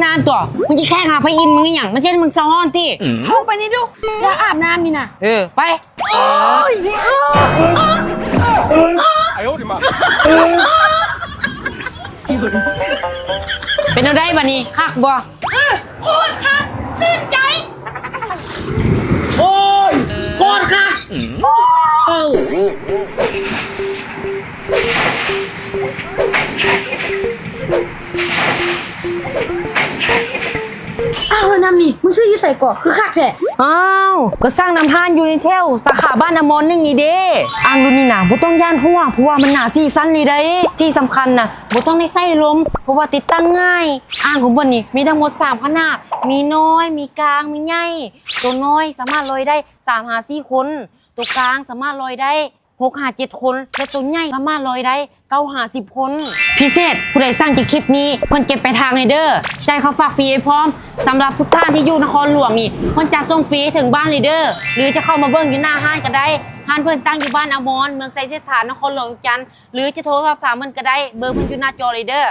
ນ້ຳຕົວະ ມຶງຊິແຂ່ງຫາໃຜອິ່ມ ມຶງອີ່ຫຍັງ ມັນຊິເຮັດໃຫ້ມຶງເຊົາຮ້ອນຕິ. ເຂົ້າໄປນີ້ດູ ຢາກອາບນ້ຳນີ້ນະ. ເອີ ໄປ. ເປັນແນວໃດບາດນີ້ ຄັກບໍ່? ໂຄດຄັກ ຊື່ນໃຈ. ໂອ້ຍ ໂຄດຄັກ. ເອີ ອ້າວ ນ້ຳນີ້ ມຶງຊື້ຢູ່ໃສເກາະ ຄືຄັກແທ້? ອ້າວ ກໍສັ່ງນຳຮ້ານຢູ່ໃນແຖວສາຂາບ້ານອາມອນໜຶ່ງນີ້ເດ້. ອ່າງລຸ້ນນີ້ນະ ບໍ່ຕ້ອງຢ້ານຮົ່ວ ເພາະວ່າມັນໜາສີ່ຊັ້ນເລີຍໃດ໋. ທີ່ສຳຄັນນະ ບໍ່ຕ້ອງໄດ້ໃຊ້ລົມ ເພາະວ່າຕິດຕັ້ງງ່າຍ. ອ່າງຂອງເພິ່ນນີ້ມີທັງໝົດສາມຂະໜາດ ມີນ້ອຍ ມີກາງ ມີໃຫຍ່. ໂຕນ້ອຍສາມາດລອຍໄດ້ສາມຫາສີ່ຄົນ, ໂຕກາງສາມາດລອຍໄດ້ຫົກຫາເຈັດຄົນ ແລະ ໂຕໃຫຍ່ສາມາດລອຍໄດ້ເກົ້າຫາສິບຄົນ. ພິເສດ ຜູ້ໃດສັ່ງຈາກຄລິບນີ້ ເພິ່ນເກັບປາຍທາງໃຫ້ເດີ້ ຈ່າຍຄ່າຝາກຟຣີໃຫ້ພ້ອມ. ສຳລັບທຸກທ່ານທີ່ຢູ່ນະຄອນຫຼວງນີ້ ເພິ່ນຈັດສົ່ງຟຣີໃຫ້ເຖິງບ້ານເລີຍເດີ້ ຫຼືຈະເຂົ້າມາເບິ່ງຢູ່ໜ້າຮ້ານກໍໄດ້. ຮ້ານເພິ່ນຕັ້ງຢູ່ບ້ານອາມອນ ເມືອງໄຊເສດຖາ ນະຄອນຫຼວງວຽງຈັນ ຫຼືຈະໂທສອບຖາມເພິ່ນກໍໄດ້ ເບີເພິ່ນຢູ່ໜ້າຈໍເລີຍເດີ້.